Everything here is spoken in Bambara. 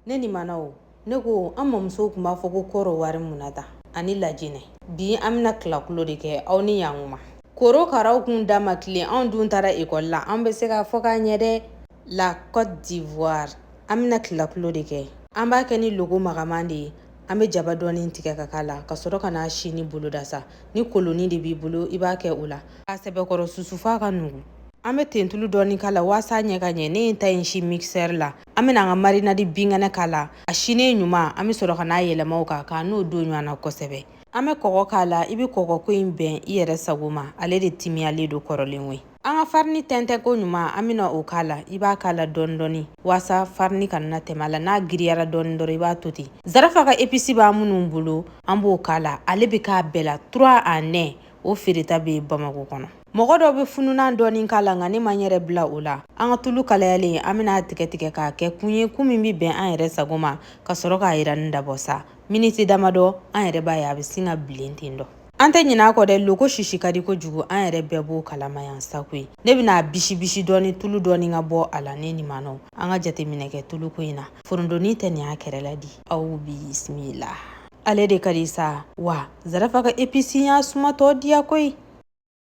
Ne nimanaw, ne ko an mamusow tun b'a fɔ ko kɔrɔwari munna ta ani lajinɛ. Bi an bɛna tilakulo de kɛ, aw ni yankuma. Korokaraw kun da ma tilen, anw dun taara ekɔli la, an bɛ se k'a fɔ k'a ɲɛ dɛ. La Côte d'Ivoire, an bɛna tilakulo de kɛ. An b'a kɛ ni loko magaman de ye. An bɛ jaba dɔɔni tigɛ ka k'a la, ka sɔrɔ ka n'a sini boloda sa. Ni koloni de b'i bolo, i b'a kɛ o la k'a sɛbɛkɔrɔ susu f'a ka nugu. An bɛ tentulu dɔɔni k'a la waasa ɲɛ ka ɲɛ. Ne ye n ta in si mixeur la. An bɛna an ka marinade binkɛnɛ k'a la. A sinen ɲuman, an bɛ sɔrɔ ka n'a yɛlɛma o kan k'a n'o don ɲɔgɔn na kosɛbɛ. An bɛ kɔgɔ k'a la. I bɛ kɔgɔ ko in bɛn i yɛrɛ sago ma, ale de timiyalen don kɔrɔlen koyi. An ka farini tɛntɛn ko ɲuman, an bɛna o k'a la. I b'a k'a la dɔɔni dɔɔni waasa farini kana na tɛmɛ a la. N'a giriyara dɔɔni dɔrɔn, i b'a to ten. Zarafa ka épice b'a minnu bolo, an b'o k'a la. Ale bɛ k'a bɛɛ la 3 en 1. O feereta bɛ Bamakɔ kɔnɔ. Mɔgɔ dɔw bɛ fununan dɔɔni k'a la, nka ne ma n yɛrɛ bila o la. An ka tulu kalayalen, an bɛna a tigɛ tigɛ k'a kɛ kun ye, kun min bɛ bɛn an yɛrɛ sago ma, ka sɔrɔ k'a yira ni dabɔ sa. Miniti damadɔ, an yɛrɛ b'a ye a bɛ sin ka bilen ten dɔ. An tɛ ɲinɛ a kɔ dɛ, loko sisi ka di kojugu, an yɛrɛ bɛɛ b'o kalama yan sa koyi. Ne bɛna a bisi bisi dɔɔni, tulu dɔɔni ka bɔ a la. Ne nimanaw, an ka jateminɛ kɛ tuluko in na. Forondoni tɛ nin y'a kɛrɛ la di. Aw bisimila. Ale de ka di sa wa. Zarafa ka épice y'a sumatɔ diya koyi.